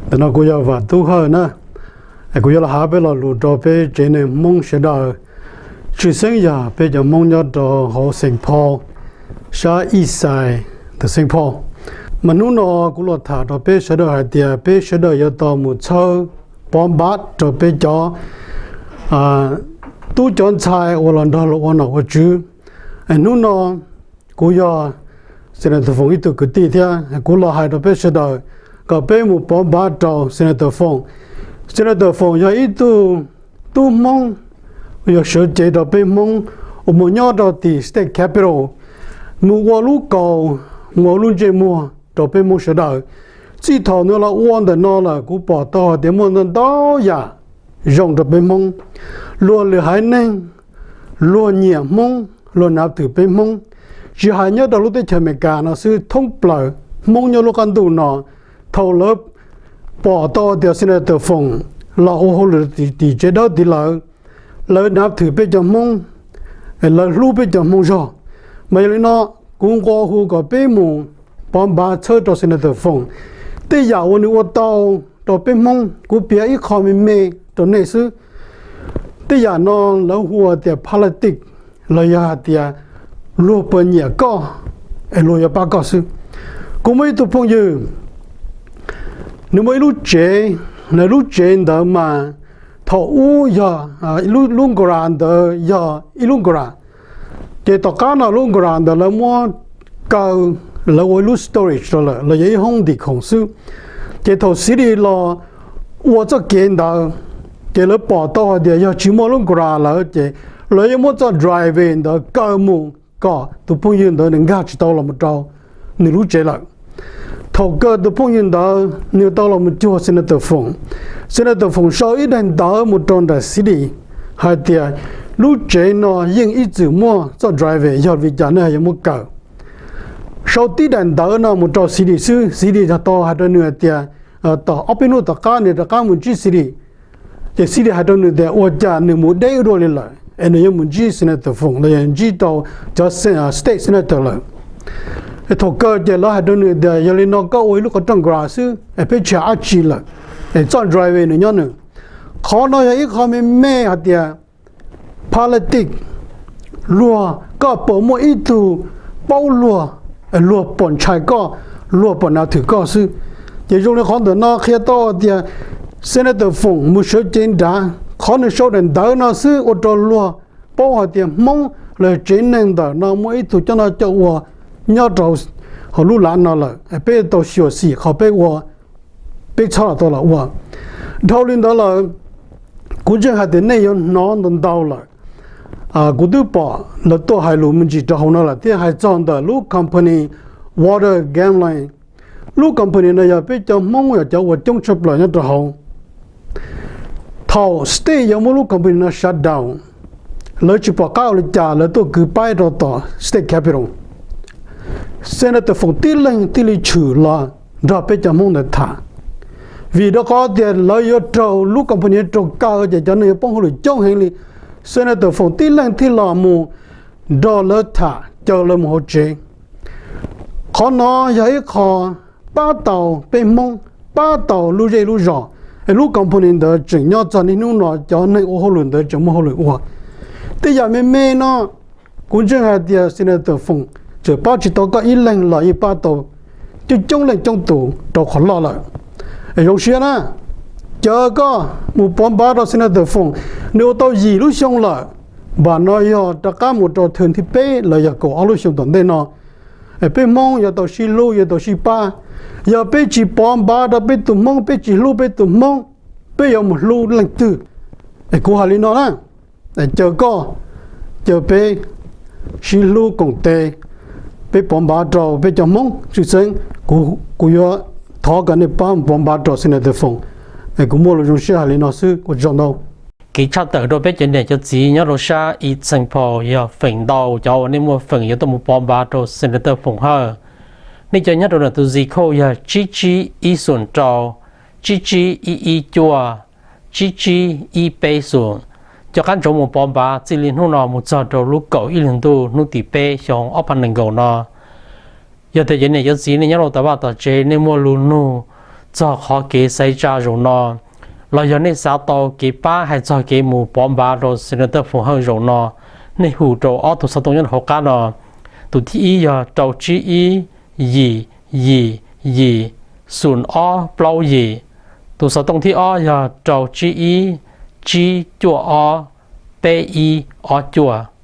Ntawm no kuv yog Vam Tub Hawj na. Kuv yuav los hais peb lo lus rau peb tsev neeg Hmoob sawv daws, tshwj xeeb yog peb cov Hmoob nyob rau hauv Saint Paul, sab East Side ntawm Saint Paul. Mas hnub no kuv los tham rau peb sawv daws hais tias peb sawv daws yuav tau mus txhawb pov npav rau peb cov tub cov ntxhais uas los nrog luag ua nom ua tswv. Hnub no kuv yog Senator Foom ib tug kwv tij thiab kuv los hais rau peb sawv daws kom peb mus pov npav rau Senator Foom. Senator Foom yog ib tug tub Hmoob uas yog sawv cev rau peb Hmoob uas mus nyob rau tim State Capitol, mus ua lub kaus, mus ua lub ntsej muag rau peb Hmoob sawv daws. Txij thaum nws los ua ntawm no lawm kuv pom tau hais tias muaj ntau ntau yam zoo rau peb Hmoob. Luag lwm haiv neeg, luag nyiam Hmoob, luag nav thwm peb Hmoob, tsis hais nyob rau lub teb chaws Amelikas no xwb, thoob plaws Hmoob nyob lub qab ntuj no, thaum lawv pom tau tias Senator Foom los ua hauj lwm tim tsev dawb tid lawm, lawv nav thwm peb cov Hmoob, lawv hlub peb cov Hmoob zog. Mas yog li no, kuv nqua hu kom peb mus pov npav txhawb rau Senator Foom. Tej yam uas nws ua tau rau peb Hmoob, kuv piav ib qho me me rau nej xwb. Tej yam no lawv hu tias politics, los yog hais tias luag puas nyiam koj es luag yuav pab koj xwb. Kuv muaj ib tug phooj ywg, nws muaj ib lub tsev, lawv lub tsev ntawd mas thaum ub yog lub nkaus ntawd yog ib lub nkaus. Ces tom qab no lub nkaus ntawd lawv muab kaw, lawv ua ib lub storage rau lawm, los yog ib hoob ntim khoom xwb. Ces thaum city los ua txoj kev ntawd, ces lawv pom tau hais tias yog tsis muaj lub nkaus lawm ces lawv yuav muab txoj driveway ntawd kaw mus kom tus phooj ywg ntawd nws nkag tsis tau los mus rau nws lub tsev lawm. Thaum kawg tus phooj ywg ntawd nws tau los mus cuag Senator Foom. Senator Foom sau ib daim ntawv mus rau nram city hais tias lub tsev no yeej ib txwm muaj txoj driveway, yog vim cas nej yuav muab kaw? Sau tib daim ntawv no mus rau city xwb, city tau hais rau nws hais tias tom ob peb hnub tom qab nws rov qab mus ntsib city. Ces city hais rau nws tias ua cas nws mus deb ua luaj li lawm es nws yuav mus ntsib Senator Foom los yog ntsib rau cov state senator lawm. Thaum kawg ces lawv hais rau nws tias yog li no koj ua ib lub qhov rooj garage xwb es peb tsis hais dab tsi lawm, es txoj driveway nws nyob nws. Qhov no yog ib qho me me hais tias politics, luag koj puas muaj ib tug paub luag, luag puas ntshai koj, luag puas nav thwm koj xwb. Ces zoo li qhov ntawm no qhia tau tias Senator Foom mus sawv cev nrad, qhov nws sau daim ntawv no xwb ua rau luag paub hais tias Hmoob los tsev neeg ntawm no muaj ib tug coj noj coj ua nyob rau hauv lub lav no lawm, peb tau xyuam xim qhov peb ua, peb txhob los tau los ua. Dhau li ntawd lawm, kuv ntseeg hais tias nej yuav hnov ntau ntau lawm. Kuv twb pom lawv tuaj hais lus me ntsis rau hauv no lawm thiab hais txog ntawm lub company Water Gambling. Lub company no yog peb cov Hmoob yog cov ua coob tshaj plaws nyob rau hauv. Thaum state yuav muab lub company no shut down, lawv tsis pom qab ua li cas lawv tuaj kwv paib rau tom state capitol. Senator Foom tib leeg thiaj li tshwm los nrog peb cov Hmoob ntawd tham, vim rau qhov tias lawv yuav raug lub company raug kaw ces cov neeg yuav poob hauj lwm coob heev li. Senator Foom tib leeg thiaj los mus nrog lawv tham caw lawv mus hauv tsev. Qhov no yog ib qho pab tau peb Hmoob, pab tau lub zej lub zos, es lub company ntawd tseem nyob txog niaj hnub no, cov neeg ua hauj lwm ntawd tseem muaj hauj lwm ua. Tej yam me me no, kuv ntseeg hais tias Senator Foom tseem pab tsis tau koj ib leeg los yeej pab tau coob coob leej coob tus rau qhov loj lawm. Zoo siab na, caw koj mus pov npav rau Senator Foom, nws ua tau yim lub xyoo lawm, npam no yog rov qab mus rau thwm thib peb los yog kaum ob lub xyoo tom ntej no. Peb Hmoob yuav tau sib hlub, yuav tau sib pab. Yog peb tsis pov npav rau peb tus Hmoob, peb tsis hlub peb tus Hmoob, peb yuav mus hlub leej twg? Es kuv hais li no na, caw koj, caw peb sib hlub koom tes, peb pov npav rau peb cov Hmoob tshwj xeeb. Kuv yuav thov kom nej pab pov npav rau Senator Foom. Kuv muaj lus zoo siab hais li no xwb, ua tsaug ntau. Kev tshaj tawm rau peb cov niam cov txiv nyob rau sab East Saint Paul yog feem ntau cov uas nej muaj feem yuav tuaj mus pov npav rau Senator Foom Hawj. Nej cov nyob rau ntawm tus zip code yog tsib tsib ib xoom rau, tsib tsib ib ib cuaj, tsib tsib ib peb xoom. Cov qab ntsoov mus pov npav txij li hnub no mus txog rau lub kaum ib hlis ntuj hnub tim peb xyoo ob phav nees nkaum no. Yog tias cov niam cov txiv nej nyob rau tom vaj tom tsev nej muaj lus nug txog qhov kev xaiv tsa zaum no, los yog nej xav tau kev pab hais txog kev mus pov npav rau Senator Foom Hawj zaum no, nej hu rau ob tug xov tooj nyob rau hauv qab no. Tus thib ib yog rau tsib ib, yim, yim, yim, xoom ob plaub yim. Tus xov tooj thib ob yog rau tsib ib, tsib cuaj ob, peb ib ob cuaj.